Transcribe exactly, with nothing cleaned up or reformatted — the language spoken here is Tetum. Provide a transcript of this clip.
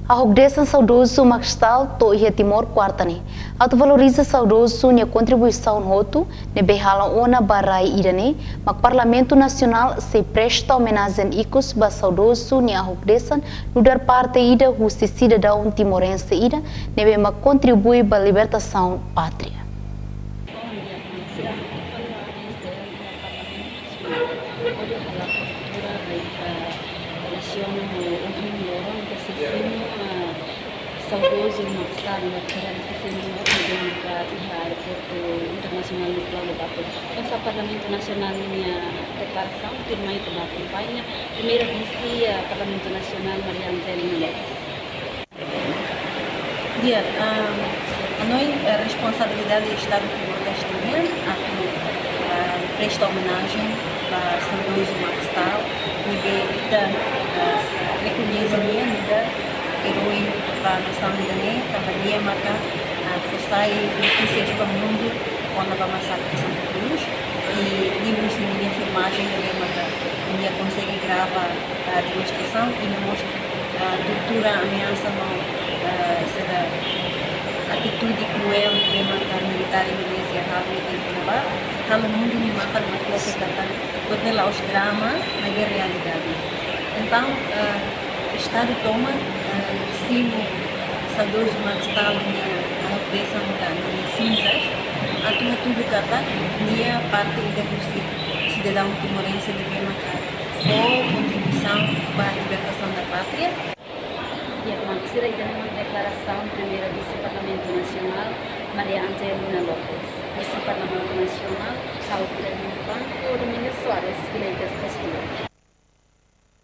Hahú hadesan saudozu Max Stahl to'o iha Timor kuarta ne'e. Atu valoriza saudozu nia kontribuisaun hotu ne'ebé hala'o ona ba rai ida-ne'e, mak Parlamentu Nasionál sei presta omenajen ikus ba saudozu nia hahú hadesan nu'udar parte ida husi sidadaun timorense ida ne'ebé mak kontribui ba libertasaun pátria. Bom dia, sira atu fali desde Parlamentu Nasionál hodi halo abertura ba ita relasiona ho ohin loron ita sei simu, ah, saudozu Max Stahl, nia sira sei simu ne'ebé maka iha Aeroportu Internasionál Nicolau Lobato. Hanesan Parlamentu Nasionál ninia deklarasaun, tuirmai ita bá akompaña Primeira Vise, ah, Parlamentu Nasionál Maria Angelina Lopes. Di'ak, ah, hanoin, eh, responsabilidade Estadu Timor-Leste nian atu, ah, presta omenajen ba saudozu Max Stahl, ne'ebé ita, ah, rekoñese nia nu'udar erói ba nasaun ida-ne'e, tanba nia maka, ah, fó sai notísias ba mundu kona-ba masakre Santa Cruz, i liuhusi ninia filmajen ne'ebé maka nia konsege grava, ah, demonstrasaun i no mós, ah, tortura, ameasa no, ah, seda atitude kruél ne'ebé maka militár Indonézia halo iha tempu ne'ebá, halo mundu nia matan mak loke katak buat ne'e la'ós drama, maibé realidade. Entaun, ah, Estadu tomak, ah, simu saudozu Max Stahl nia hahú hadesan ka ninia sinzas, atu hatudu katak nia parte ida husi sidadaun timorense ne'ebé maka fó kontribuisaun ba libertasaun da pátria. Di'ak, maun sira, ida-ne'e mak deklarasaun Primeira Vise Parlamentu Nasionál, Maria Angelina Lopes. Husi Parlamentu Nasionál, ha'u Guilherme Franco, Domingos Soares, Vileiras, Castilho.